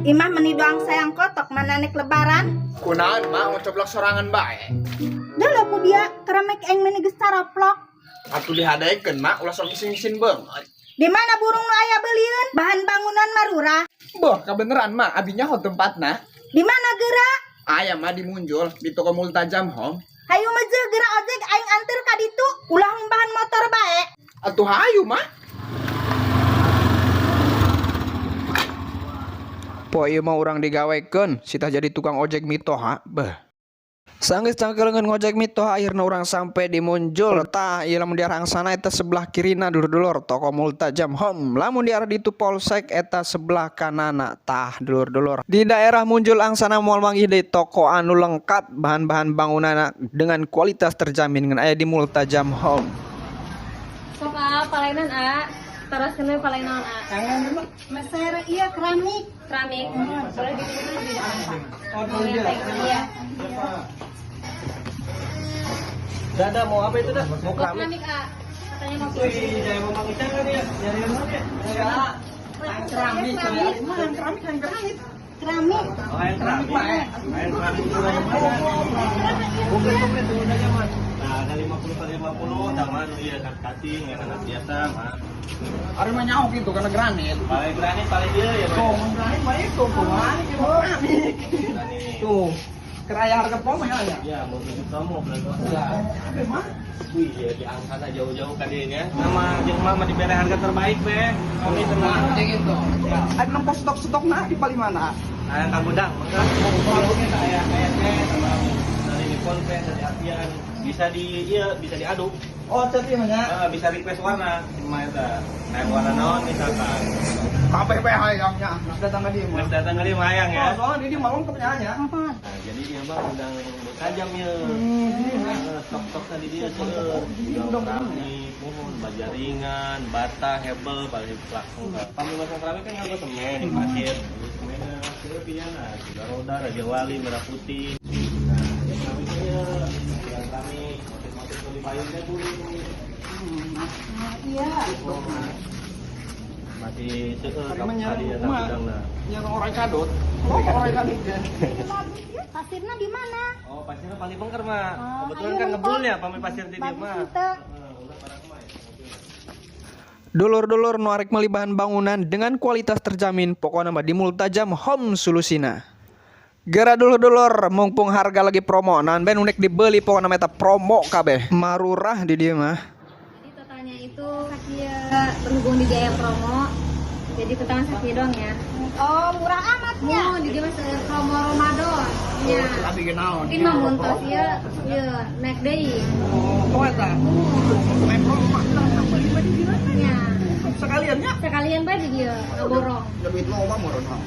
Imah meni doang sayang kotok mana nek lebaran. Kunaon mah ngocoblak sorangan bae. Dah ku dia keramik aing meni geus caroplok. Atuh dihadekeun mah ulah sok ngisin-ngisin beungeut. Di mana burung nu aya belieun? Bahan bangunan marurah. Boh, kabeneran mah abi nyaho tempatna. Di mana geura? Aya mah di Munjul di toko Multajam Home. Hayu mejeuh geura ojek aing anter ka ditu, ulah ngumbahan motor bae. Atuh hayu mah. Poe ieu mah urang digawekeun sitah jadi tukang ojek mitoha. Beuh. Sanggeus cangkelengeun ngojek mitoha akhirna urang sampai di Munjul. Tah ieu lamun di arah Angsana eta sebelah kirina dulur-dulur toko Multajam Home. Lamun di arah ditu Polsek eta sebelah kanana. Tah dulur-dulur. Di daerah Munjul Angsana moal manggih deui toko anu lengkap bahan-bahan bangunanna dengan kualitas terjamin ngan aya di Multajam Home. Sok a, palainan a. Terus kena palainan a. Meser iya keramik. Keramik. Boleh dipilih di depan, Pak. Mau yang kayak gimana ya? Dah, mau apa itu dah? Mau Mau keramik. keramik a. Katanya mau Wih, jangan mau Mang Ican kan ya? Nyari yang mana ya? Keramik, keramik, keramik. Keramik. Oh, yang keramik. Yang keramik itu bagaimana? Komplit, komplit, tunggu saja, Mas. Nah, ada 50 kali 50, sama iya cutting yang anak biasa, Mas. Ari mah nyaho kitu karena granit. Paling berani, paling dia ya, Mas. Tuh, mun granit mah itu tuh. Granit keramik. Berani. Tuh. Keraya harga promo ya ya. Ya, mau tujuh promo, berarti. Apa mah? Wih, ya, di Angsana jauh-jauh kan dia ya. Nama jeung mah mah dibere harga terbaik, be. Kami tenang. Kayak gitu. Ada nempo stok-stok nah di paling mana? Nah, yang kagudang, mangga. Kayak kayak teh sama dari Nippon teh dari Apian bisa di iya bisa diaduk. Oh, tapi mah nya. Bisa request warna, cuma eta. Kayak warna naon misalkan. Kabeh bae hayangnya. Geus datang ka dieu mah. Mas datang kali mah hayang ya. Oh, soalnya di mah lengkapnya nya. Nah, jadi dia mah udang tajam ya. Stok-stok tadi dia seueur. Udang keramik, muhun, baja ringan, bata, hebel, balik langsung ke. Pami masang keramik kan nganggo semen, pasir. Semen seueur pian lah. Tiga roda, Raja Wali, Merah Putih. Nah, ya keramiknya ya, yang keramik, motif-motif di payungnya dulu. Iya. Masih seueur Ari mah tadi ya mah. gudangna. Nya orang kadut. Oh, orang kadut. Bagus ya. Pasirnya di mana? Oh, pasirnya paling bengker mah. Oh, Kebetulan ayo, kan Bang. ngebulnya pami pasir di dieu Bagus mah. henteu. Heeh, ulah parah mah ya. Dulur-dulur nu arek meuli bahan bangunan dengan kualitas terjamin pokokna mah di Multajam Home Solusina. Gera dulur-dulur mumpung harga lagi promo naon bae nu nek dibeli pokokna mah eta promo kabeh. Marurah di dieu mah. Jadi totalnya itu sakieu berhubung di Jaya promo. Jadi totalnya sakieu doang ya. Oh, murah amatnya. Mau di dia mah promo Ramadan. Ya. Tapi naon? Mungkin mah mun tos ieu ieu naik deui. Oh, eta. Main promo mah beli di dieu. Ya. Sekalian nya. Sekalian bae di dieu ngaborong. Duit loba meureun mah.